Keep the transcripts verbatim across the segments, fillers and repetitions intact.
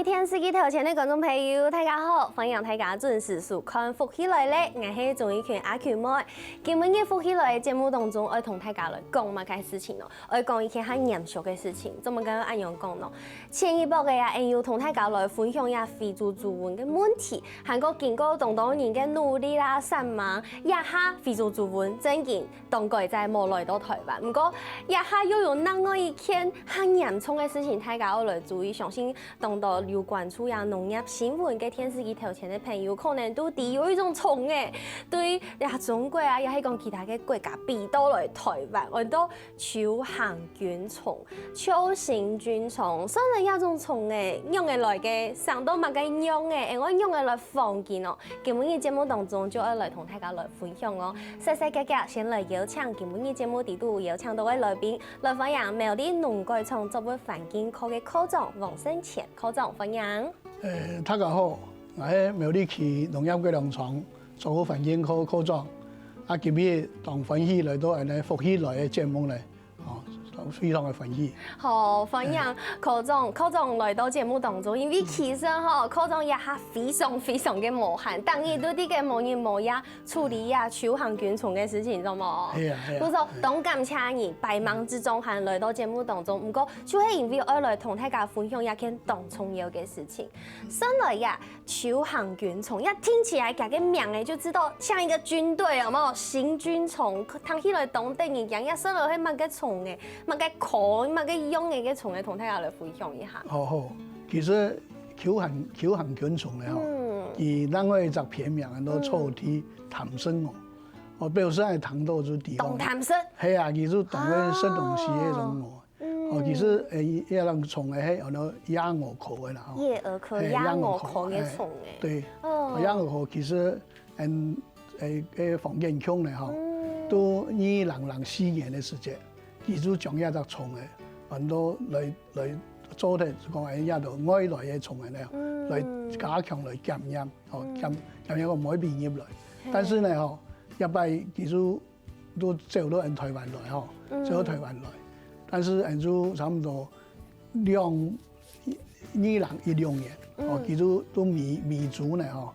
電視機頭前个觀眾朋友，大家好！歡迎大家準時收看《福氣來了》，𠊎係鍾意群阿群妹。今晡日《福氣來了》節目當中，愛同大家來講麼个事情呢？愛講一件較嚴肅个事情。做麼个恁樣講呢？前一駁仔啊，𠊎有同大家來分享一下非洲豬瘟个問題，還過經過當多人个努力啦、煞猛，這下非洲豬瘟正經當該再無來到臺灣。毋過，這下又有另外一件較嚴重个事情，大家愛來注意。相信當多有關注這農業新聞个電視機頭前个朋友，可能都知有一種蟲仔，對這中國啊，也係講其他个國家飛到來臺灣，安到球形菌蟲。球形菌蟲，算係這種蟲仔，仰仔來个，生到麼个樣仔，𠊎愛仰仔來防佢呢？今晡日節目當中就愛來同大家來分享哦。 細細遽遽先來邀請今晡日節目裡肚邀請到个來賓，來歡迎苗栗農改場作物環境科个科長王勝乾科長，歡迎。呃，大家好，𠊎係苗栗區農業改良場作物環境科科長。啊，今日當歡喜來到𠊎等福氣來个節目呢，哦，非常个歡喜。好，歡迎科長，科長來到節目當中，因為其實吼，科長這下非常非常个無閒，逐日都在該無日無夜 處理這球形菌蟲个事情，著無？係啊，係啊。故所當感謝你百忙之中還來到節目當中，毋過就係因為愛來同大家分享一件當重要个事情。算來呀，球形菌蟲，這聽起來佢个名仔就知道像一個軍隊，有沒有？行軍蟲，聽起來當得人驚，這算來係麼个蟲仔，麼个科，麼个樣仔个蟲仔，同大家來分享一下。好，好，其實球形，球形菌蟲呢，吼，嗯。佢另外一隻別名安到草地貪食蛾，哦，表示係貪到就地方。當貪食。係啊，佢就當會食東西个該種蛾。啊。嗯。哦，其實，誒，這種蟲仔係安到夜蛾科个啦，吼。夜蛾科，係，夜蛾科个蟲仔。夜蛾科，誒，對。哦。夜蛾科其實，嗯，誒，誒，黃建強呢，吼，嗯。到二零零四年个時節，佢就將這隻蟲仔安到來，來做得講，誒，這兜外來个蟲仔呢，嗯。來加強來檢驗。 哦，嗯。檢，檢驗講毋會飛入來。嘿。但是呢，吼，這擺佢就都走到𠊎台灣來，吼，嗯。走到台灣來。但是𠊎就差不多兩，二零一六年，哦，嗯。佢就到美，美洲呢，吼，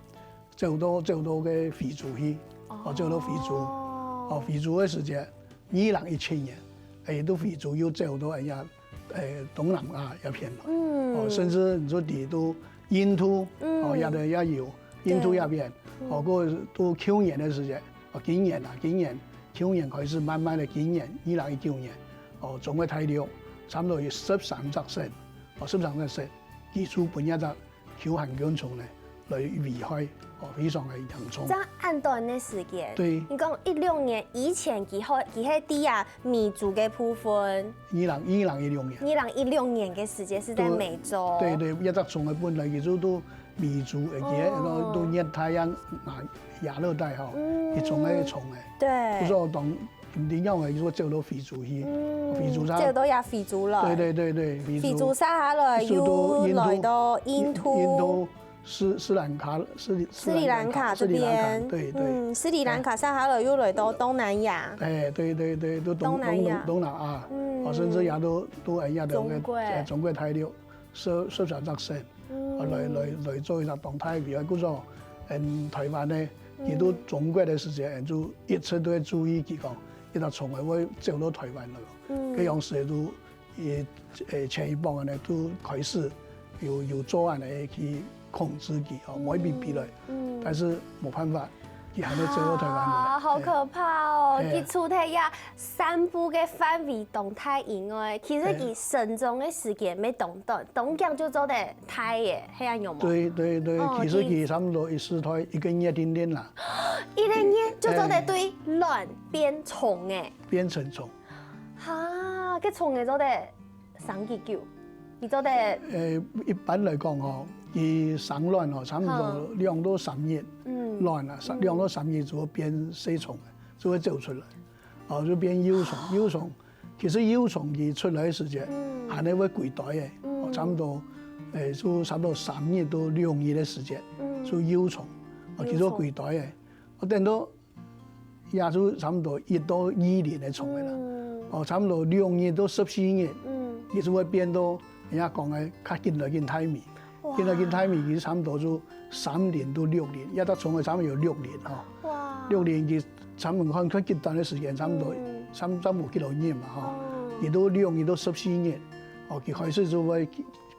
走到，走到个非洲去，哦，走到非洲。哦。哦，非洲个時節，二零一七年，誒，到非洲又走到哎呀，誒，東南亞這片來。嗯。哦，甚至你說你到 印度，嗯。哦，也都也有，印度這片，對。嗯。哦，過到舊年个時節，哦，今年啊，今年，舊年開始慢慢个，今年，二零一九年，哦，中國大陸差不多有十三隻省，哦，十三隻省，佢就分這隻球形菌蟲呢，來危害，哦，非常个嚴重。這恁短个時間，對。你講一六年以前，佢好，佢係在啊美洲个部分。 二零，二零一六年。二零一六年个時節係在美洲。對，對，對，這隻蟲仔本來佢就到美洲，而且到，哦。到熱帶啊，啊，亞熱帶吼，嗯。佢種个蟲仔。對。故所當，你要个，佢就走到非洲去，嗯，非洲上。走到呀非洲來。對，對，對，對，非洲。非洲續下來，受到印度，又來到印度。印度 斯，斯兰卡，斯里，斯里兰卡這邊。斯里兰卡，对，对。嗯，斯里兰卡上下來又來到東南亞。哎，对，对，对，都东，东南亚。东，东南亚，嗯。哦，甚至也都，都哎呀，中国。哎，中国大陆，十，十三个省，嗯。啊，来，来，来做一个动态比较，故所，嗯，台湾呢，嗯。佢都中国个時節，就一直都會注意佢講，一隻蟲仔會走到台灣來，嗯。該樣時都 也，呃，前一幫呢，都開始有，有做恁呢去控制佢，哦，嗯。毋會飛飛來。嗯。但是無辦法，佢還會走到台灣來。啊，好可怕哦！哎。佢除忒這散布个範圍當大以外，其實佢，哎。生長个時間乜當短，當遽就做得大个，係恁樣無？對，對，對，哦，其實佢差不多一世代一個月定定啦。一個月就做得對卵變蟲仔。哎。變成蟲。 哈，該蟲仔做得生幾久？佢做得，呃，一般來講吼，佢生卵吼，差不多，哈。兩到三日，嗯。卵啊，三，嗯。兩到三日就會變細蟲，就會走出來，哦，就變幼蟲。啊。幼蟲，其實幼蟲佢出來个時節，嗯。還係會歸堆个，嗯。哦，差不多，呃，就差不多三日到兩日个時節，嗯。就幼蟲，哦，幼蟲。佢就會歸堆个。哦，等到 也就差不多一到二年个蟲仔啦。嗯。哦，差不多兩日到十四日，嗯。佢就會變到人家講个較緊來緊大尾。哇。現在佢大尾佢差毋多就三年到六年，一隻蟲仔差毋多有六年吼。哇！六年佢差毋多看看極短个時間，差毋多嗯三差毋多幾多日嘛吼。哦。佢都六年到十四日，哦，佢開始就會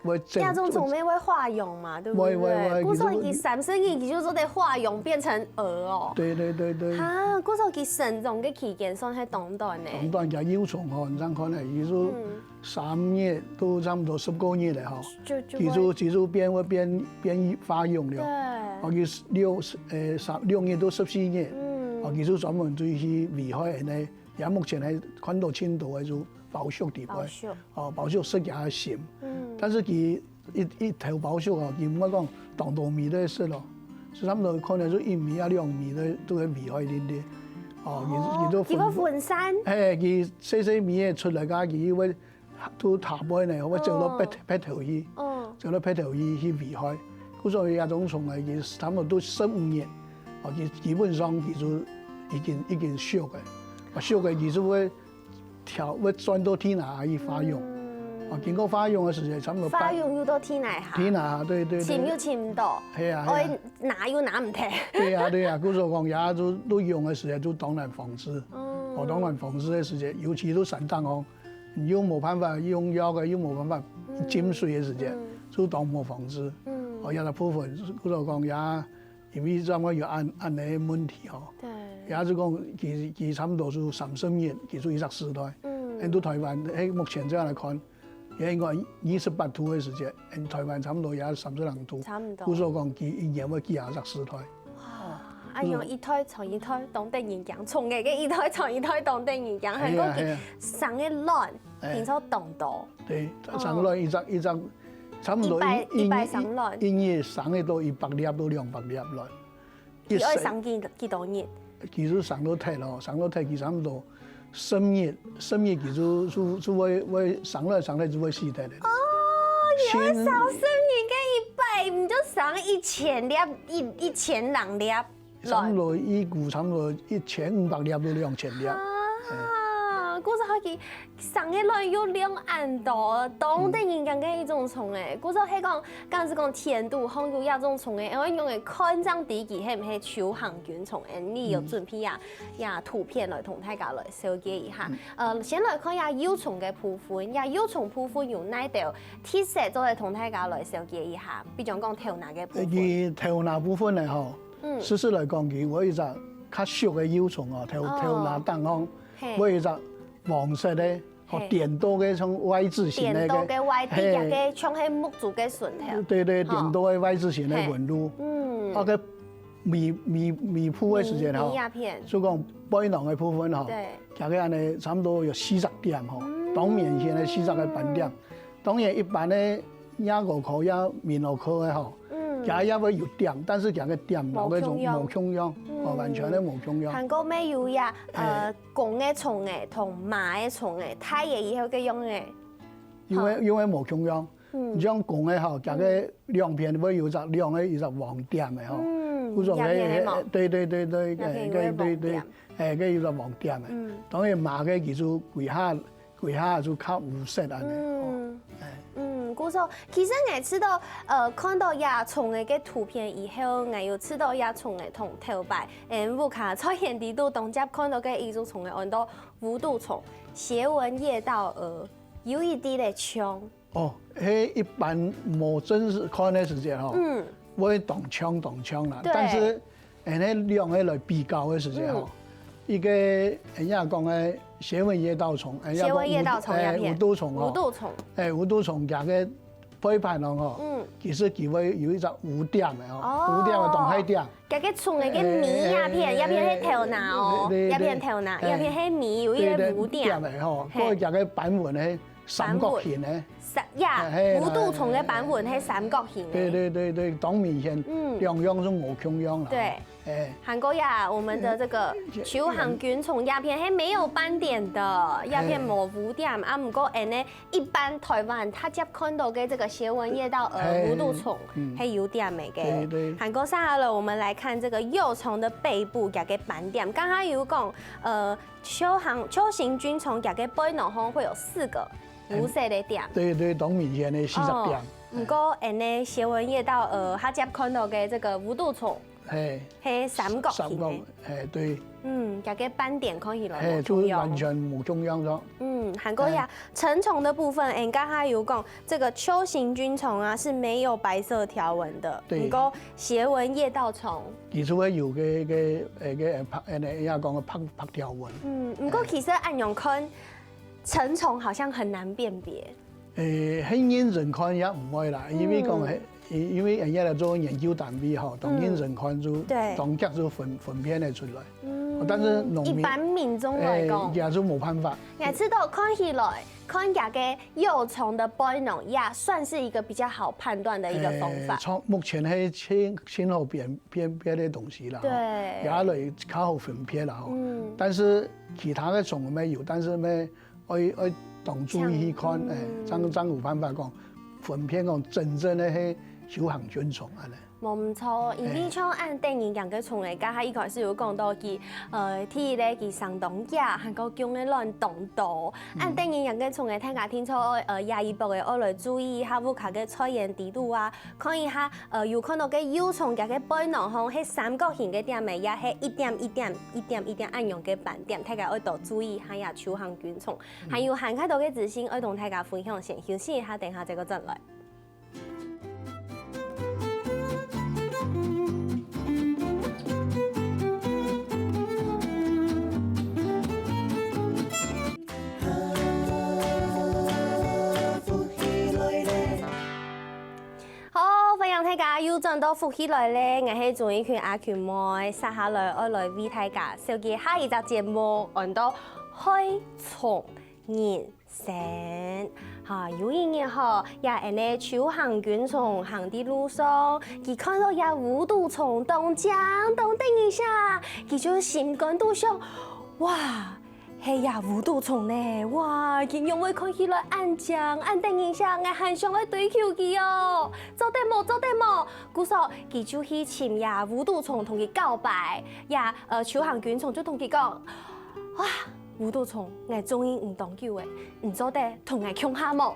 會走。這種蟲仔會化蛹嘛，對不對？會會會，故所佢三十日佢就做得化蛹變成蛾哦。對對對對。哈，故所佢成長个期間算係當短呢。當短，佢幼蟲吼，你這樣看呢，佢就嗯。三月都差不多十個月了吼。就就會佢就佢就變會變變化蛹了。對。哦，佢六呃三六月到十四月，嗯。哦，佢就專門就去危害呢。也目前還看到盡多个就包粟地方。包粟。哦，包粟食也鹹。嗯。但是佢一一頭包粟哦，佢毋會講當多米都食咯，差不多可能就一米啊兩米都都會危害一點點。哦，佢佢都哦，佢會分散。嘿，佢細細米个出來个，佢會都下背呢，會走到別哦別頭去，哦。走到別頭去去危害。故所以這種蟲啊，佢差不多都十五日，哦，佢基本上佢就已經已經熟个，啊熟个佢就會跳會鑽到地泥下去化蛹。嗯。啊，經過化蛹个時間，差不多半化蛹又到地泥下。地泥下，對對對。尋又尋毋到，係啊係啊。愛拿又拿毋忒。對啊對啊，故所講也就都用个時間就當難防治。哦。哦，當難防治个時間，尤其都山頂哦，你又無辦法用藥个，又無辦法浸水个時間，嗯。就當無防治。嗯。哦，這個部分，故所講也 因為這樣有恁恁个問題吼。對。也就講佢佢差不多就三十日，佢就一隻時代。嗯。恁到台灣，嘿，目前這樣來看，也應該二十八度个時間，恁台灣差不多也三十零度。差不多。故所講佢一年會幾下隻時代。哇，啊，用一代傳一代，當得人驚，蟲仔个一代傳一代，當得人驚，還過佢生个卵，哎。聽說當多。對，生卵一隻一隻，差不多一百一一百生卵。一日生个到一百粒到兩百粒卵。 佢愛生幾幾多日？佢就生到忒咯，生到忒佢差不多十日，十日佢就就就會會生來生來就會死忒咧。哦，你愛生十日个一百，你就生一千粒，一一千零粒卵。差不多一股差不多一千五百粒到兩千粒。啊，故所佢生个卵又量恁多，當得人驚个一種蟲欸。故所係講，假使講田肚項有這種蟲欸，愛仰仔看正知佢係毋係秋行軍蟲欸？你有準備啊，這圖片來同大家來紹介一下。呃，先來看一下幼蟲个部分，這幼蟲部分有哪兜特色做得同大家來紹介一下，比如講頭那个部分。佢頭那部分呢吼，嗯。事實來講，佢會一隻較小个幼蟲哦，頭哦。頭那頂項，嘿。會一隻黃色个 哦，嘿。點到个像Y字形个，點到个Y字形个，嘿。像係目珠个脣頭。對對，吼。點到个Y字形个紋路。嘿。嗯。啊，該尾尾尾部个時間吼，尾尾那片。就講背囊个部分吼，對。佢个恁呢差不多有四隻點吼，嗯。當明顯个四隻个斑點。當然一般个 野蚵科也、美蚵科个吼，嗯。佢也會有點，但是佢个點無該種無共樣。無共樣，哦，嗯。完全个無共樣。還過乜有呀，呃，哎。公个蟲仔同嫲个蟲仔，大个以後个樣仔。因為，吼。因為無共樣，嗯。你像公个吼，佢个兩片會有隻兩个一隻黃點个吼，嗯，故所个，兩片个嘛。對對對對，兩片有个黃點。哎，該有隻黃點个。嗯。當然嫲个佢就歸下 歸下就較烏色恁呢。嗯。哦，哎。嗯，故所，其實𠊎知道，呃，看到這蟲仔个圖片以後，𠊎有知道這蟲仔同頭擺，嗯，屋下菜園裡肚當輒看到个一種蟲仔，安到無肚蟲，斜紋夜盜蛾，有一滴仔像。哦，該一般無正式看个時節吼，嗯。會當像當像啦，對。但是 恁呢兩个來比較个時節吼，嗯。一个人家講个斜紋夜盜蟲，人家講斜紋夜盜蟲，無，哎，這片。無肚蟲吼。無肚蟲。哎，無肚蟲佢个背盤上吼，嗯。其實佢會有一隻烏點个吼，哦。烏點个當大點。佢个蟲个尾這片，哎，這片係頭那哦，哎，對，對，這片頭那，哎，這片係尾，有一个烏點。對，對，點个吼，嘿。過佢个斑紋呢， 三角形个。三，呀，哎，嘿，無肚蟲个斑紋係三角形个。對對對對，當明顯，嗯。兩樣係無共樣啦。對。哎。還過呀，我們的這個秋行軍蟲這片係沒有斑點的，這片無烏點，啊，毋過恁呢，一般台灣較輒看到个這個斜紋夜盜蛾、哎，無肚蟲，嗯。係有點个。對對。還過接下來，我們來看這個幼蟲的背部，佢个斑點。剛剛有講，呃， 秋行，秋行軍蟲佢个背囊項會有四個烏色个點。對對，當明顯个四隻點。哦，毋過，恁呢斜紋夜到蛾，佢接看到个這個無毒蟲，嘿，係三角形个。三角，嘿，對。嗯，這個斑點看起來嘿，無共樣。就完全無共樣咯。嗯，還過呀，哎。成蟲的部分，哎，你剛才有講，這個球形菌蟲啊是沒有白色條紋的，對。毋過斜紋夜到蟲，佢就會有个，个，呃，个，呃，白，呃，人家講个白，白條紋。嗯，毋過其實恁樣看，成蟲好像很難辨別。 誒，係認真看也毋會啦，因為講係，因，因為人家來做研究單位吼，當認真看就，對。當遽就分，分辨得出來。嗯，但是農民，一般民眾來講，誒，也就無辦法。也知道看起來，看佢个幼蟲的背囊，也算是一個比較好判斷的一個方法。誒，從目前係信，信號辨，辨別的東西啦，吼，對。也來較好分辨啦，吼。嗯。但是其他个蟲沒有，但是呢， 愛，愛當注意去看，嗯。誒，正，正有辦法講分辨講真正个係球形菌蟲恁呢。無毋著，因為像恁得人驚个蟲仔，剛才一開始有講到佢，呃，第一咧，佢生當遽，還過降个卵當多。嗯。恁得人驚个蟲仔，大家定著，呃，這一步个愛來注意一下屋下个菜園底肚啊，看一下，呃，有看到个幼蟲佢个背囊吼，係三角形个點仔，也係一點一點、一點一點恁樣个斑點，大家愛多注意一下這球形菌蟲。 還有還較多个資訊愛同大家分享，先休息一下，等下再過轉來。好，歡迎大家又轉到福氣來了，𠊎係鍾意群阿群妹，接下來愛來為大家紹介下一隻節目，安到害蟲 人生。哈，有一日吼，這恁呢球形菌蟲行在路上，佢看到這無毒蟲當靚當得人惜，佢就心肝肚想：「哇，係這無毒蟲呢！哇，佢仰會看起來恁靚恁得人惜，𠊎還想愛追求佢哦！做得無？做得無？」故所，佢就去尋這無毒蟲同佢告白。這，呃，球形菌蟲就同佢講：「哇， 無毒蟲，𠊎中意你當久了，你做得同𠊎共下無？」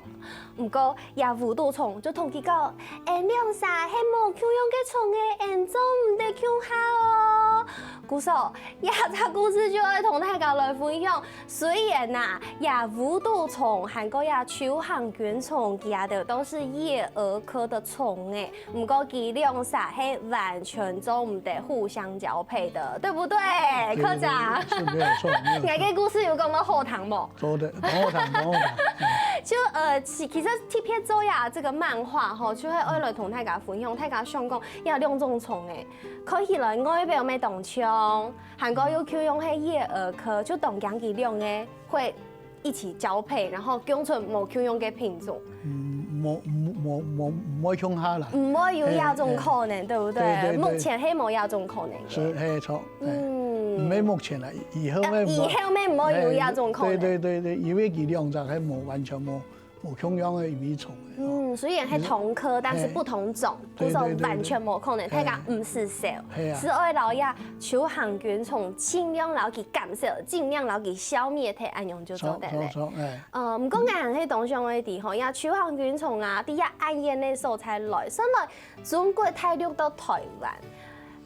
毋過，這無毒蟲就同佢講：「𠊎兩儕係無共樣个蟲仔，𠊎做毋得共下哦。」故所，這隻故事就愛同大家來分享。雖然啊，這無毒蟲還過這球形菌蟲，佢兜都係夜蛾科个蟲仔， 毋過佢兩儕係完全做毋得互相交配的，對不對，對，科長？對，對，對，是沒有錯，沒有錯。𠊎个故事有講到好聽無？做得，當好聽，當好聽。嗯。就，呃，其，其實特別做呀，這個漫畫吼，就係愛來同大家分享，大家想講，這兩種蟲仔，看起來外表乜當像，還過又共樣係夜蛾科，就當驚佢兩個會 一起交配，然後降出無共樣个品種。嗯，無，無，無，無，無共下啦。毋會有這種可能，嘿，對不對？對，對，對。目前係無這種可能个。是，嘿，著，嘿。嗯。毋係目前啦，以後會無。啊，以後乜毋會有這種可能。嘿，對，對，對，對，因為佢兩隻係無完全無，無共樣个一種。 嗯，雖然係同科，但是不同種，嘿，故所完全無可能，對，對，對。大家毋使愁，嘿啊。係愛摎這球形菌蟲盡量摎佢減少，盡量摎佢消滅忒，恁樣就做得了。著，著，著，哎。呃，毋過𠊎還係當想愛知吼，這球形菌蟲啊，在這恁遠个所在來，算來中國大陸到台灣，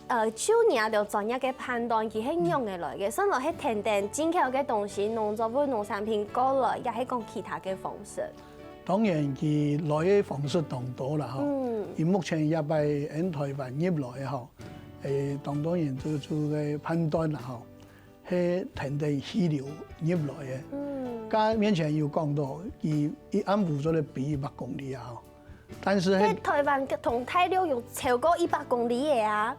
呃，就你兜專業个判斷，佢係仰仔來个？算來係跈等進口个東西，農作物、農產品過來，也係講其他个方式？當然，佢來个方式當多啦，吼。嗯。佢目前這擺𫣆台灣入來吼，誒，當多人就，就个判斷啦，吼，係跈等氣流入來个。嗯。剛才面前有講到，佢一暗晡做得飛一百公里啊，吼。 但是該，該台灣同大陸有超過一百公里个啊。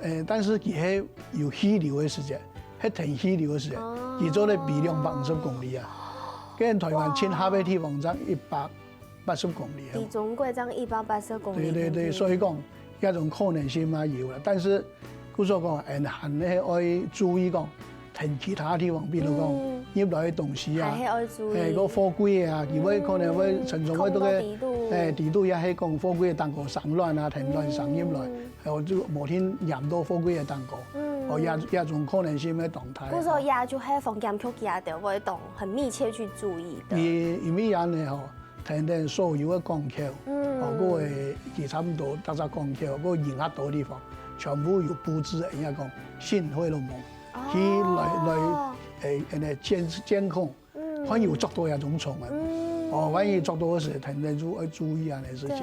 誒，但是佢係有氣流个時節，係跈氣流个時節，哦。佢做得飛兩百五十公里啊。跟台灣盡狹个地方正一百八十公里啊。比中國正一百八十公里。對，對，對，所以講，這種可能性嘛有啦。但是，故所講，𫣆還係愛注意講， 跈其他地方，比如講，嗯。入來个東西啊，還係愛注意。嘿，个貨櫃啊，佢會可能會，嗯，沉重會都个，空到底肚。嘿，底肚也係講貨櫃个頂高生卵啊，跈卵生入來，嗯。還有就無定黏到貨櫃个頂高，嗯。哦，這，這種可能性會當大。故所這就係防檢局佢兜會當很密切去注意的。因，因為恁呢吼，跈等所有个港口，嗯，哦，該个佢差毋多逐隻港口，該个人較多个地方，全部有佈置，人家講新費洛蒙，去來來，誒，誒，監監控，看有捉到這種蟲个。哦，萬一捉到个時，跈等就愛注意恁樣个事情。誒，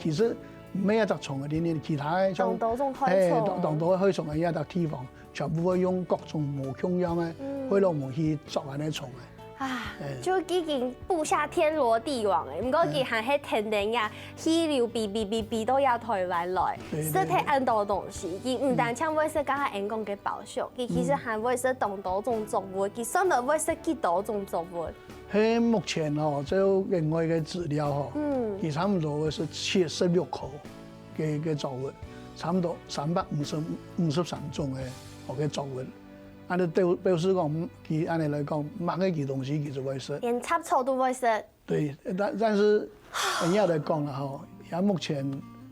其實毋係一隻蟲个，連連其他个像，當多種害蟲，誒，當當多害蟲个一隻地方，全部會用各種無共樣个費洛蒙去捉恁樣蟲个。 啊，就已經佈下天羅地網誒，毋過佢還係跈等這氣流飛飛飛飛到這台灣來，食忒恁多東西，佢毋單淨會食剛才𠊎講个包粟，佢其實還會食當多種作物，佢算來會食幾多種作物？係目前吼，照另外个資料吼，嗯，佢差毋多會食七十六科个个作物，差毋多三百五十五十三種个个作物。 恁樣表表示講，佢恁樣來講，麼个佢東西佢就會食。連雜草都會食。對，但但是人家來講啦吼，也目前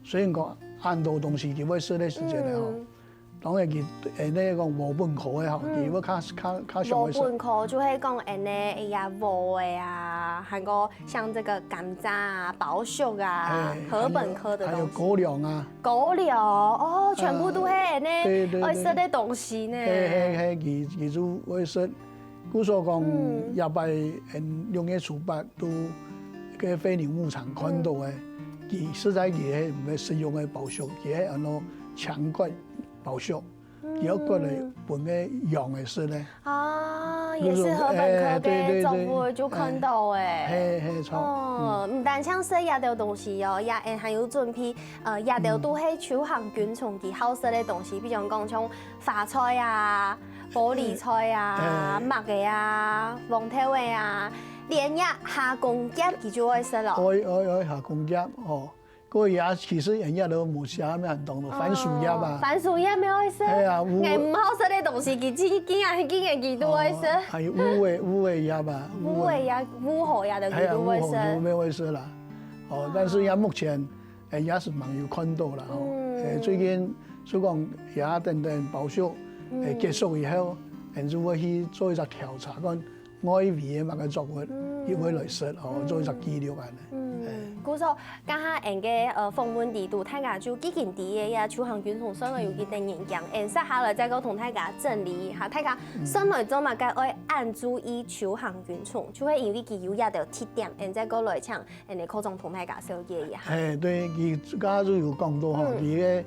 雖然講恁多東西佢會食个時間了吼，當然佢誒，該講禾本科个吼，佢會較較較詳細。禾本科就係講恁樣，哎呀，禾个啊，還有像這個甘蔗啊、包粟啊、禾本科的東西。還有高粱啊。高粱哦，全部都係恁樣，對對對，愛食个東西呢。係係係，佢佢就會食。 故所講，這擺嗯六月初八都个飛牛牧場看到个，佢實在佢係毋係食用个包粟，佢係安到青割包粟，佢愛割來分个羊仔食呢。啊，也是禾本科个作物，就看到誒。係係，著。哦，毋單淨食這兜東西哦，也還有準備，呃，這兜都係秋行菌蟲佢好食个東西，比如講像 花菜啊、玻璃菜啊、麥仔啊、黃豆仔啊，連這夏公薑佢就會食咯。愛愛愛，夏公薑哦，該也其實人家都無寫咩很多咯，番薯葉啊。番薯葉也會食。係啊，有。𠊎毋好食个東西，佢竟竟然竟然佢都會食。哦，還有烏的烏的葉啊，烏的。烏的葉、烏猴葉个佢都會食。係啊，烏猴也會食啦。哦，但是也目前 誒，也係蠻有看到啦吼。誒，最近就講也等等包粟誒結束以後，誒，就會去做一隻調查，看外圍个麼个作物，佢會來食吼，做一隻記錄恁樣。嗯，故所，剛剛𠊎个呃訪問裡肚，大家就已經知个呀，秋行菌蟲算來有幾得人驚，𠊎接下來再過同大家整理一下，大家算來做麼个愛恁注意秋行菌蟲，就係因為佢有這兜特點，𠊎再過來請 恁樣科長同大家紹介一下。誒，對，佢剛剛就有講到吼，佢个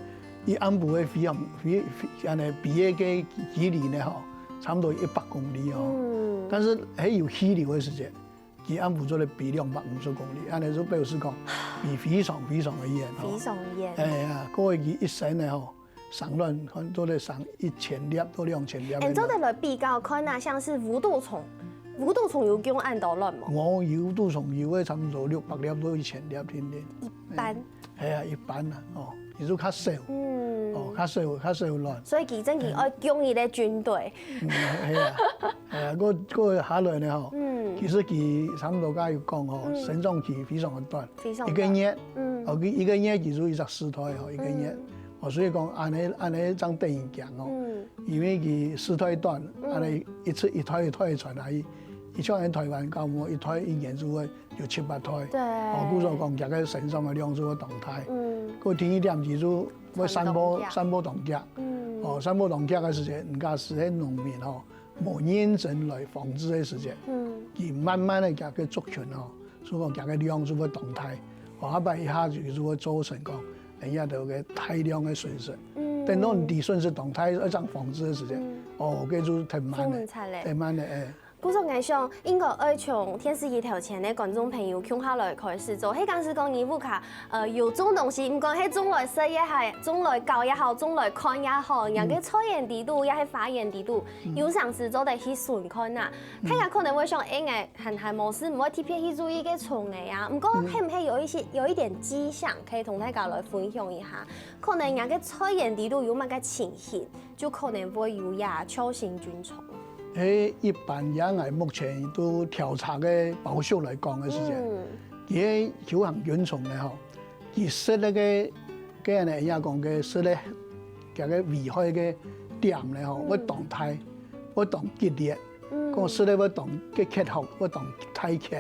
佢暗晡个飛行飛飛恁樣飛个个距離呢吼，差毋多一百公里吼。但是係有氣流个時節，佢暗晡做得飛兩百五十公里，恁樣就表示講，佢非常非常个遠吼。非常遠。哎呀，各位佢一生呢吼， 生卵，可能做得生一千粒到兩千粒个卵。誒，做得來比較看啊，像是無毒蟲，無毒蟲有降恁多卵無？哦，有毒蟲有个差毋多六百粒到一千粒定定。一般。係啊，一般啊，哦，佢就較少，嗯，哦，較少較少卵。所以佢正經愛降一个軍隊。嗯，係啊，係啊，過過下來呢吼，嗯，其實佢差毋多剛才有講吼，生長期非常个短，非常短，一個月，嗯，哦，佢一個月佢就一隻胚胎吼，一個月。 哦，所以講恁樣恁樣正得人驚哦，因為佢胚胎短，恁樣一次一胎一胎傳下去，佢像𠊎台灣搞無一胎一年就會有七八胎，對，哦，故所講佢个生長个量就會當大。嗯，過第二點佢就會散播散播當遽，嗯，哦，散播當遽个時節，人家係農民吼，無認真來防治个時節，嗯，佢慢慢个佢个族群吼， 所以講佢个量就會當大，哦，下擺一下就就會造成講，人家兜个大量个損失。等到你知損失當大，愛正防治个時節，哦，該就忒慢了，忒慢了，誒。故所𠊎想，應該愛從電視機頭前个觀眾朋友共下來開始做。係假使講你屋下，呃，有種東西，毋管係種來食也好，種來搞也好，種來看也好，人个菜園底肚也係花園底肚，有成時做得去巡看啊。大家可能會想，誒，𠊎 閒閒無事，毋會特別去注意該蟲仔啊。毋過，係毋係有一些有一點跡象可以同大家來分享一下？可能人个菜園底肚有麼个情形，就可能會有這秋行菌蟲。誒，一般這𠊎目前都調查个包粟來講个時節，佢个秋行菌蟲呢吼，佢食該个个呢，人家講个食个佢个危害个點呢吼，會當大，會當激烈，講食个會當激劇烈，會當大劇。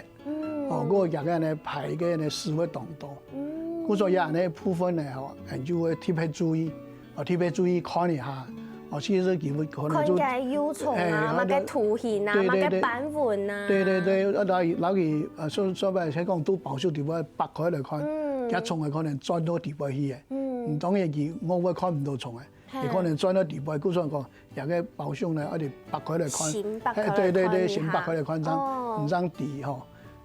哦，嗯。過佢个呢排个呢事會當多。嗯。故所以恁呢部分呢，吼，人就會特別注意，哦，特別注意看一下，哦，其實佢會可能就，看佢个幼蟲啊，哎，麼个圖形啊，對，對，對。麼个斑紋啊。對，對，對，然後，然後佢，呃，說，說白了，先講都保守地方擘開來看，嗯。佢蟲仔可能鑽到地方去个。嗯。嗯，當然佢外背看毋到蟲仔， 嘿。佢可能鑽到底背，故所講，這个包胸呢，愛得擘開來看。先擘開來看一下。嘿，對，對，對，先擘開來看，正，哦。毋正知吼。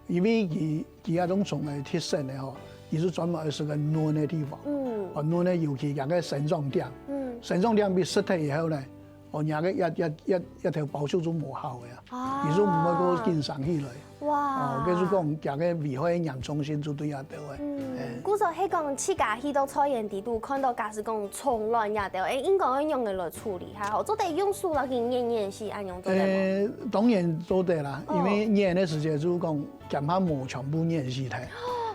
因為佢，佢這種蟲个特性呢，吼，佢係專門愛食个嫩个地方。嗯。哦，嫩个尤其這个生長點。嗯。生長點比食忒以後呢，哦，這个一，一，一，一條包胸就無效个啊。哦。佢就毋會過緊生起來。 哇。哦，該就講，佢个危害嚴重性就對這兜个。嗯，哎。故所係講，自家去到菜園底肚看到，假使講蟲卵這兜，哎，應該愛仰仔來處理較好？做得用手摎佢捻捻死，恁樣做得無？呃，當然做得啦，哦。因為捻个時節就講，驚怕無全部捻死忒。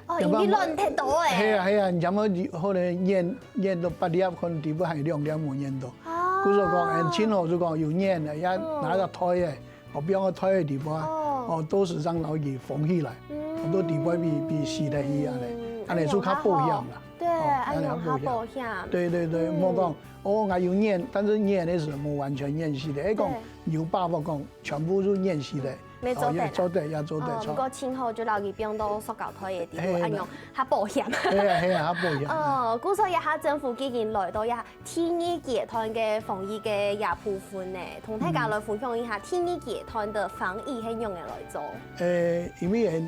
哦，因為卵忒多欸。係啊，係啊，你差不多可能捻，捻到八粒，可能底部還有兩粒無捻到。哦。故所講，哎，盡好就講有捻个，也拿隻袋仔， 哦，放个袋个地方，哦。哦，到時正摎佢封起來，嗯。哦，到底背比，比死忒去恁呢，嗯，恁呢就較保險啦。對，哦，恁呢較保險。恁呢較保險。對，對，對，嗯。莫講，哦，𠊎有捻，但是捻个係無完全捻死个，哎，講對。有把握講全部就捻死个，也做得啦。哦，也做得，也做得，哦，著。毋過盡好就摎佢放到塑膠袋个底肚，嘿，恁樣較保險。係啊，係啊，較保險。哦，故所這下政府既經來到這 第二階段个防疫个這部分呢，同大家來分享一下第二階段个防疫係仰仔來做。呃，因為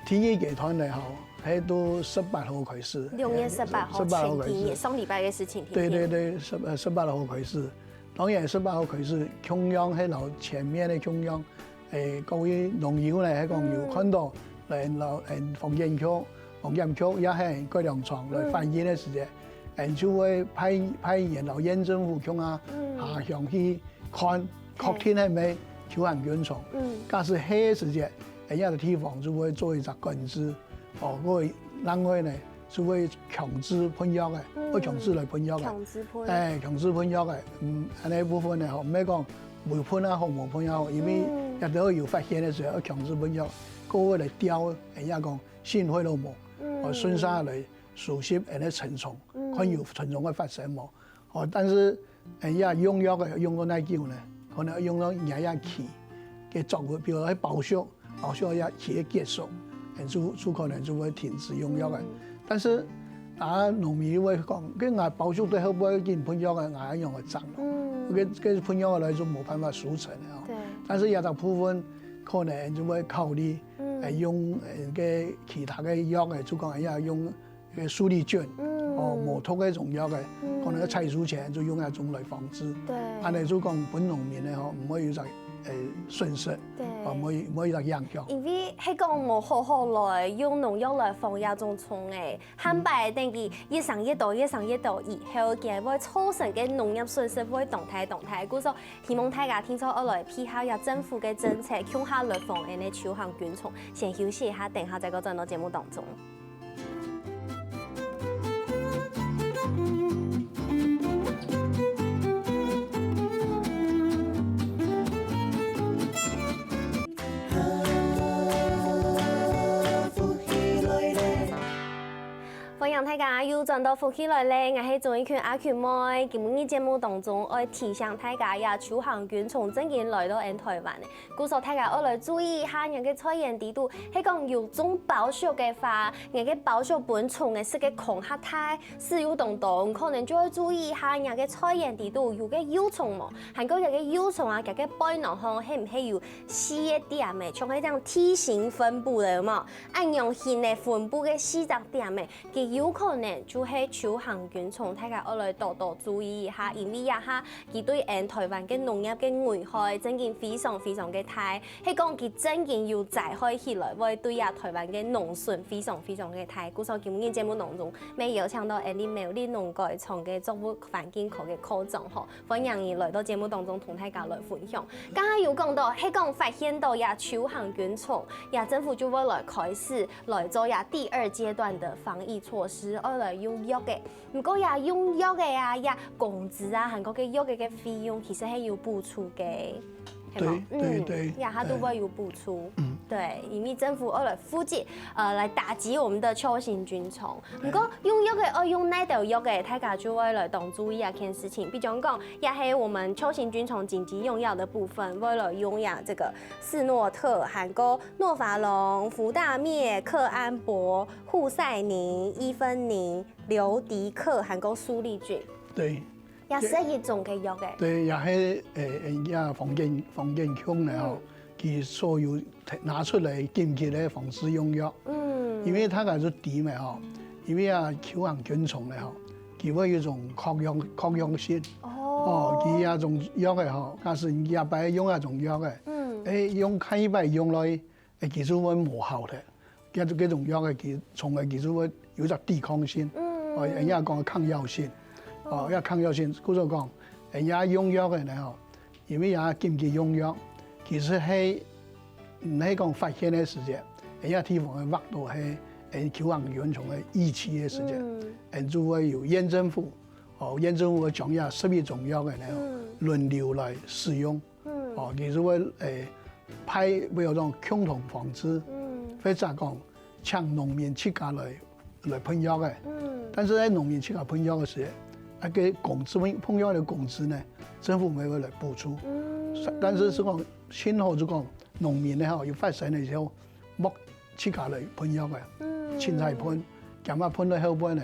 第二階段呢，吼，係對十八號開始。六月十八號，十八號開始。前幾日，上禮拜个事情，對，對，對，十，呃，十八號開始。當然，十八號開始，共樣係摎前面个共樣， 誒，各位農友呢，係講有看到，來摎，誒，防檢局、防檢局也係改良場來反映个時節，誒，就會派，派員摎縣政府共下下鄉去看，確定係無球菌蟲。假使係个時節，誒，這个地方就會做一隻管制。 哦，過另外呢，就會強制噴藥个，會強制來噴藥个。強制噴。誒，強制噴藥个，嗯，恁呢部分呢，吼，毋係講無噴也好，無噴也好，因為這兜有發現个時節，愛強制噴藥，過會來調，人家講信會都無，哦，順續來收集恁呢成蟲，看有成蟲个發生無。 哦，但是，誒，這用藥个用到哪久呢？可能用到若這期个作物，比如講包熟，包熟這期个結束，誒，就，就可能就會停止用藥个。但是，啊，農民又會講，該𠊎包熟對後背緊噴藥个，𠊎仰會整？該，該噴藥个來就無辦法收成个哦。對。但是這隻部分可能就會考慮，誒，用，誒，該其他个藥个，就講，誒，用 个蘇力菌，哦，無毒个農藥个，可能愛採收前就用該種來防治。對。恁呢就講分農民个吼，毋會有一隻，誒，損失，對。哦，毋會，毋會有一隻影響。因為係講無好好來用農藥來防這種蟲仔，下擺等佢越生越多，越生越多以後，佢會造成个農業損失會當大當大。故所希望大家定著愛來配合這政府个政策，共下來防恁呢球菌蟲。先休息一下，等下再過轉到節目當中。 歡迎大家又轉到福氣來了，𠊎係鍾意群阿群妹。今晡日節目當中，愛提醒大家呀，球菌蟲正經來到𠊎台灣了。 故所大家愛來注意一下，若个菜園底肚，係講有種包粟个話，若个包粟分蟲仔食个空較大，屎又當多，可能就愛注意一下，若个菜園底肚有个幼蟲無，還過若个幼蟲啊，佢个背囊項係毋係有四个點仔，像係這樣梯形分布个，有無？恁樣形个分布个四隻點仔， 佢有可能就係球菌蟲，大家愛來多多注意一下，因為這下佢對𠊎台灣个農業个危害正經非常非常个大，係講佢正經有災害起來，會對這台灣个農村非常非常个大。故所今日節目當中，乜邀請到𠊎俚苗栗農改場个作物環境科个科長吼， 歡迎你來到節目當中同大家來分享。剛剛有講到，係講發現到這球菌蟲，這政府就會來開始來做這第二階段个防疫措施，愛來用藥个。毋過這用藥个啊，這工資啊，還過个藥个个費用，其實係有補助个，係無？對，對，對，這下都會有補助。嗯。對，因為政府愛來負責，呃，來打擊我們的球形菌蟲。毋過用藥个愛用哪兜藥个，大家就愛來當注意啊件事情。比方講，也係我們球形菌蟲緊急用藥的部分，會來用呀這個斯諾特、還過諾法龍、福大篾、克安博、護塞寧、伊芬宁、劉迪克，還過蘇力菌。對，也係一種个藥个。對，也係，誒，誒，也房間，房間窮个吼，嗯。佢所有拿出來緊急个防治用藥。嗯。因為大家都知嘛吼，因為啊，球形菌蟲个吼，佢會有一種抗藥，抗藥性。哦。哦，佢啊種藥个吼，假使你一擺用啊種藥个，嗯。誒，用下一擺用落去，誒，佢就會無效个。該，該種藥个佢，蟲个佢就會有一隻抵抗性。嗯。哦，人家講抗藥性。哦，哦。要抗藥性，故所講，人家用藥个呢吼， 因為也緊急用藥，其實係，毋係講發現个時節，人家地方个劃到係，誒，球形菌蟲个疫區个時節，嗯。人就會有縣政府，哦，縣政府會將這十一種藥个呢，嗯。輪流來使用。嗯。哦，佢就會，誒，派，比如講共同防治，嗯。或者講 請農民自家來，來噴藥个。嗯。但是在農民自家噴藥个時節，該个工資，噴藥个工資呢，政府也會來補助。嗯。但是係講，盡好就講，農民呢吼，有發生个時候，莫自家來噴藥个，嗯。凊彩噴，驚啊噴到後背呢，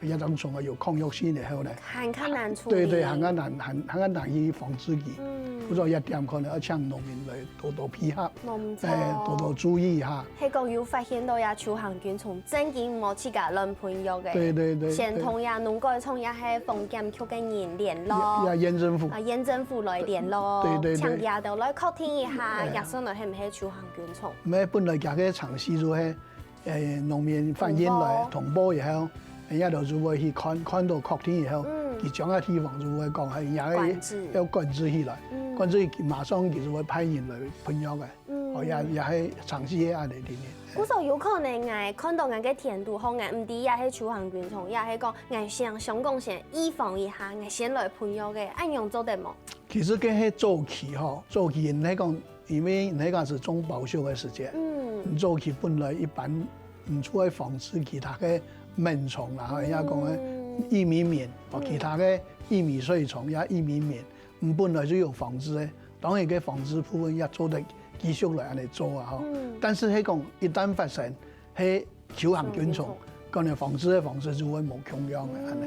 也當成有抗藥性以後呢，還較難處理。對對，還較難，還，還較難去防治佢。嗯。故所這點可能愛請農民來多多配合，無錯。誒，多多注意一下。係講有發現到這球形菌蟲，正經莫自家亂噴藥个。對對對，先同這農改場也係防檢局个人聯絡。也，也縣政府。啊，縣政府來聯絡，對對對。請佢兜來確定一下，哎呀。這上來係毋係球形菌蟲。毋係，本來佢个程序就係 誒，農民反映來通報以後，人家就會去看，看到確定以後，嗯。佢將个地方就會講，哎，人家管制。要管制起來，嗯。管制馬上佢就會派人來噴藥个，嗯。哦，也，也係長期个恁樣个經驗。故所有可能𠊎看到𠊎个田肚項，𠊎毋知也係球形菌蟲，也係講𠊎想，想講先預防一下，𠊎先來噴藥个，恁樣做得無？其實該係早期吼，早期人係講 因為你該係種包粟个時節，嗯。你早期本來一般，你就愛防治其他个蚊蟲啦，吼，嗯。人家講个益敏敏，哦，嗯。其他个益敏遂蟲也益敏敏，你本來就有防治个，當然个防治部分也做得繼續來恁樣做啊，吼。嗯。但是係講一旦發生， 係球形菌蟲，球形菌蟲。可能防治个方式就會無共樣个，恁樣。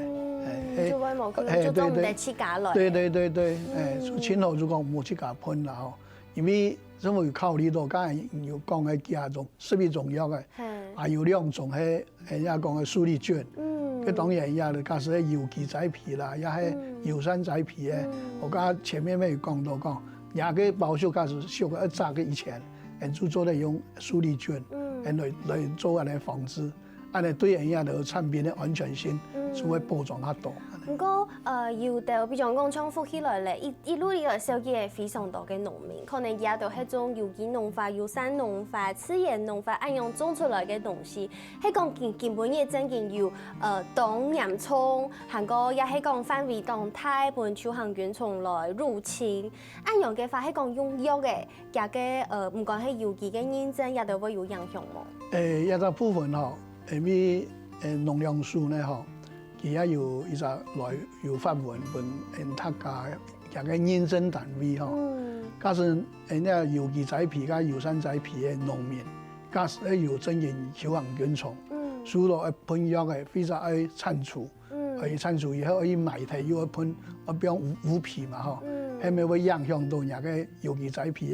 嗯，哎，就會無共樣，哎，就做毋得自家來。對，對，對，對，哎，嗯。所以盡好就講莫自家噴啦，吼。因為政府有考慮到，剛才有講个幾下種，十一種藥个，嘿。還有兩種係，人家講个蘇力菌。嗯。該當然也，假使係有機栽培啦，也係嗯。友善栽培个，嗯。𠊎剛才前面有講到講，若个包粟假使畜个一隻个以前， 𠊎就做得用蘇力菌，嗯。𠊎來，來做恁樣防治，恁樣對𠊎个產品个安全性，嗯。就會保障較多。毋過，呃，有兜，比如講，像福氣來了，一，一路以來收集个非常多个農民，可能佢兜係種有機農法、友善農法、自然農法，恁樣種出來个東西，係講根，根本也正經有，呃，當嚴重，還過也係講範圍當大，分球形菌蟲來入侵。恁樣个話，係講用藥个， 佢个，呃，毋管係有機个認證，也都會有影響無？誒，這隻部分吼，因為，誒，農糧署呢吼，佢也有一隻來有發文分，誒，大家佢个認證單位吼。嗯。假使，誒，這有機栽培佮友善栽培个農民，假使係有真正球形菌蟲，嗯。除了愛噴藥个，非常愛剷除， 嗯。愛剷除以後，愛埋忒又愛噴，愛放烏，烏皮嘛吼，嗯。係毋係會影響到若个有機栽培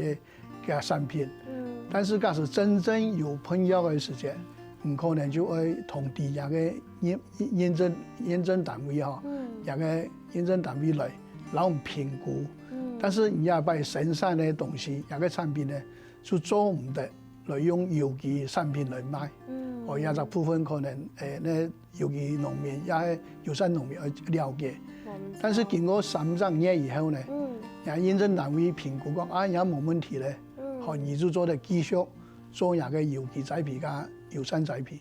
个，个產品。嗯。但是假使真正有噴藥个時節，你可能就愛通知若个認，認證，認證單位吼，嗯。若个認證單位來，然後評估。嗯。但是你這擺生產个東西，若个產品呢，就做毋得來用有機產品來賣。嗯。哦，這隻部分可能，誒，該 有機農民，也係友善農民愛了解。嗯。但是經過三隻月以後呢，嗯。若認證單位評估講，啊，也無問題咧，嗯。吼，你就做得繼續做若个有機栽培佮友善栽培。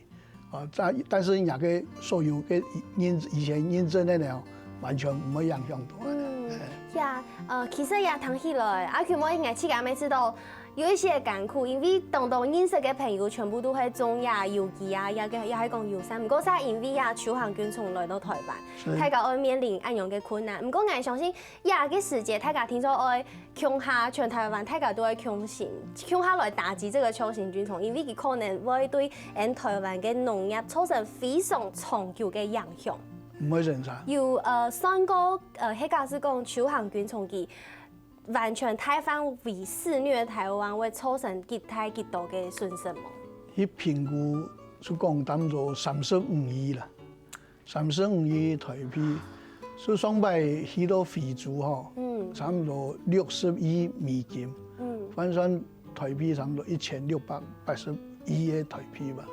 哦，但，但是若个所有个認，以前認證个呢，完全毋會影響到。嗯，哎。呀，呃，其實也聽起來，阿群妹應該自家也知道，有一些艱苦，因為當多認識个朋友全部都係種這有機啊，也个也係講友善。毋過，就因為這秋行軍蟲來到臺灣，大家愛面臨恁樣个困難。毋過，𠊎相信這个時節，大家定著愛共下，全臺灣大家都愛共心，共下來打擊這個秋行軍蟲，因為佢可能會對𠊎等臺灣个農業造成非常長久个影響。毋會生產。有呃算過，呃，係假使講秋行軍蟲佢 完全大範圍肆虐臺灣會造成幾大幾多个損失無？去評估就講差毋多三十五億啦，三十五億臺幣。就上擺去到非洲吼，嗯，差毋多六十億美金，嗯，換算臺幣差毋多一千六百八十億个臺幣吧。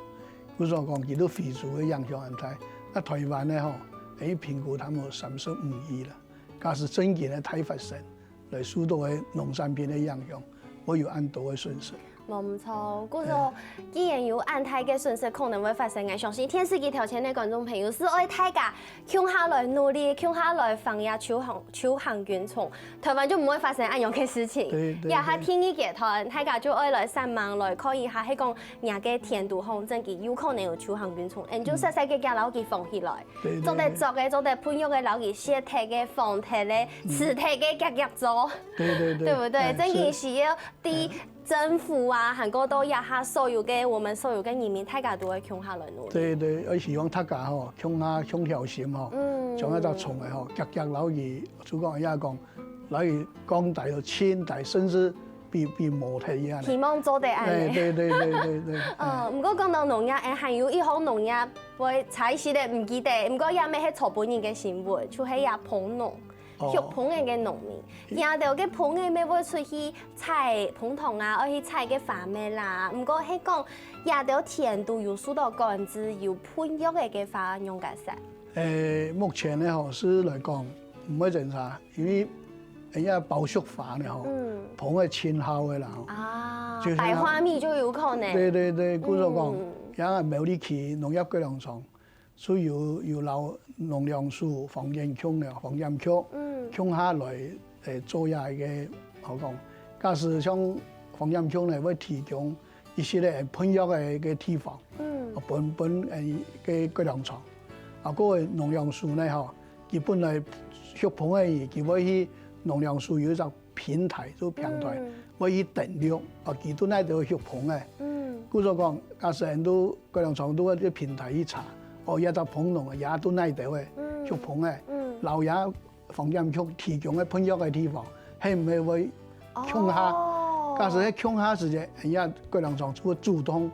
故所講，佢對非洲个影響恁大。該臺灣呢吼，去評估差毋多三十五億啦。假使真經个大發生， 來受到个農產品个影響，會有恁多个損失。無毋著，故所既然有恁大个損失可能會發生，𠊎相信電視機頭前个觀眾朋友就愛大家共下來努力，共下來防這秋行秋行軍蟲，臺灣就毋會發生恁樣个事情。對對對。這下第二階段，大家就愛來煞猛來看一下，係講若个田肚項真經有可能有秋行軍蟲，𠊎等就煞煞遽遽摎佢防起來。 對對對。做得著个、做得噴藥个，摎佢洗忒个、防忒个、除忒个，遽遽做。對對對。對不對？哎，真經係要對政府啊，還過到這下所有个，我們所有个人民，大家都愛共下來努力。對對，𠊎希望大家吼，共下共條心吼，嗯，將該隻蟲仔吼，遽遽摎佢，就講人家講，摎佢降低到盡低，甚至比比無忒一樣。希望做得恁樣。哎，對對對對對。嗯，毋過講到農業，哎，還有一項農業 會差一息仔毋記得，毋過這乜係昨晡日个新聞，就係這蜂農，畜蜂仔个農民，佢兜个蜂仔乜會出去採蜂糖啊，愛去採个花蜜啦。毋過係講，這兜田都有受到管制，有噴藥仔个話，仰結煞？誒，目前呢吼，係來講， 毋會整儕，因為人家包粟花呢吼，嗯，蜂仔盡好个啦吼。啊，就像白花蜜就有可能。對對對，故所講，嗯，像苗栗區農業改良場，就有有摎農糧署、防檢局呢，防檢局，嗯，共下來，誒，做這一個，好講，假使像防檢局呢，會提供 一息仔噴藥个个地方，嗯，啊，分分誒个改良場。啊，該農糧署呢吼，佢本來畜蜂仔，佢會去農糧署有一隻平台，就平台，嗯，會去登錄，啊，佢在哪位畜蜂仔。嗯，故所講，假使𠊎等改良場在該平台去查，哦，這隻蜂農啊，這在哪位个，嗯，畜蜂仔，嗯，摎這 防檢局提供个噴藥个地方，係毋係會共下？哦，假使係共下時節，人家改良場就會主動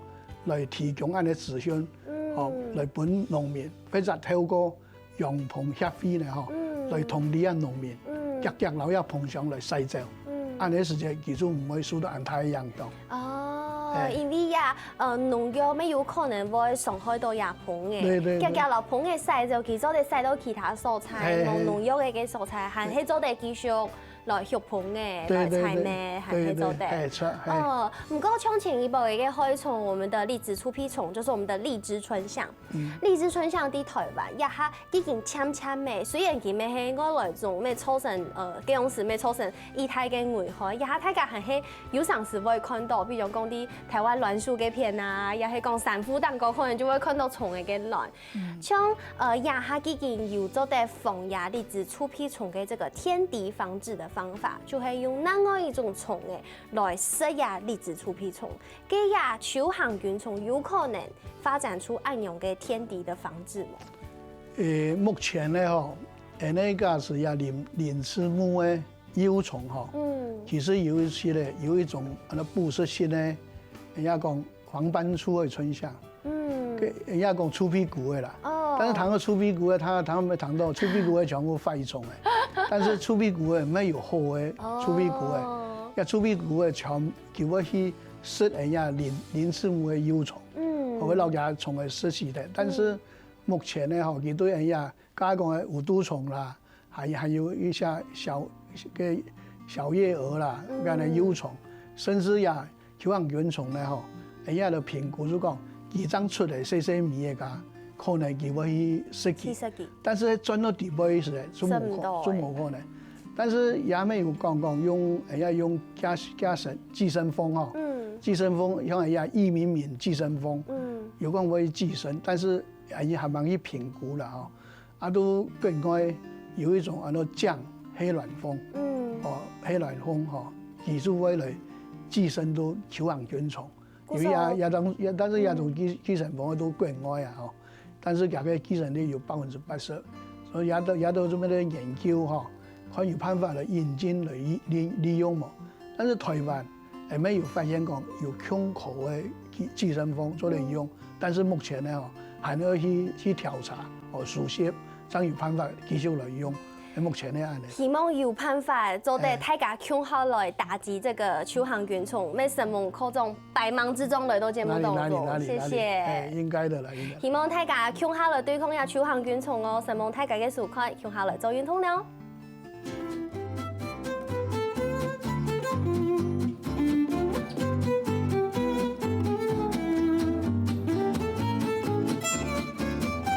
來提供恁樣資訊，嗯，吼，來分農民，或者透過養蜂協會呢，吼，嗯，來通知啊農民，嗯，遽遽摎這蜂箱來篩走。嗯，恁樣時節，佢就毋會受到恁大个影響。哦，哎，因為呀，呃，農藥乜有可能會傷害到這蜂仔，對對對，遽遽摎蜂仔篩走，佢做得篩到其他所在，嘿嘿，無農藥个个所在，還係做得繼續來畜蜂仔，對對對，來採蜜，還係做得。對對，嘿，著，嘿。哦，毋過像前一擺个害蟲，我們的荔枝臭屁蟲，就是我們的荔枝春象。嗯。荔枝春象在臺灣，這下已經漸漸仔，雖然佢乜係外來種，乜造成，呃，該樣時乜造成 一大个危害，這下大家還係有常時會看到，比如講在臺灣欒樹該片啊，也係講山坡頂高，可能就會看到蟲仔个卵。嗯。像，呃，這下已經有做得防這荔枝臭屁蟲个這個天敵防治的方法，就係用另外一種蟲仔來食這荔枝臭屁蟲。該這秋行軍蟲有可能發展出恁樣个天敵的防治無？誒，目前呢吼，𠊎等假使這林林刺目个 幼蟲吼，嗯，其實有一息仔，有一種恁樣捕食性个，人家講黃斑臭屁春象，嗯，該人家講臭屁股个啦。哦，但是談到臭屁股个，大家談到臭屁股个全部壞蟲个，但是臭屁股个乜有好个，哦，臭屁股个，該臭屁股个全就會去食人家林林刺目个幼蟲，嗯，會摎佢蟲仔食死忒。但是，嗯，目前呢吼，佢對人家 剛剛講个五毒蟲啦，還還有一些小个小夜蛾啦，嗯，恁樣幼蟲，甚至呀，秋行軍蟲呢吼，人家都評估就講，佢正出來細細尾个，可能佢會去食佢，去食佢，但是鑽到底背時，就無可，食毋到欸，就無可能。但是也還有講講用，也用寄寄生寄生蜂吼，嗯寄生蜂像也益敏敏寄生蜂，嗯有講會寄生，但是也還蠻去評估了吼。啊，都國外有一種安到降黑卵蜂，嗯哦，黑卵蜂吼，佢就會來寄生到球菌蟲。因為也也當也，但是也種寄寄生蜂都國外啊吼，但是佢个寄生率有百分之八十，所以也都也都做麼个研究吼，看有辦法來引進來利利利用無。但是台灣還沒有發現講有共可个寄寄生蜂做得用，但是目前呢吼，還要去去調查哦，熟悉，正有辦法繼續來用。目前呢安呢。希望有辦法做得大家共下來打擊這個球菌蟲，乜承蒙科長百忙之中來到節目當中，哪裡哪裡哪裡哪裡，謝謝。哎，應該的啦，應該。希望大家共下來對抗這球菌蟲哦，承蒙大家个收看，共下來做運動了。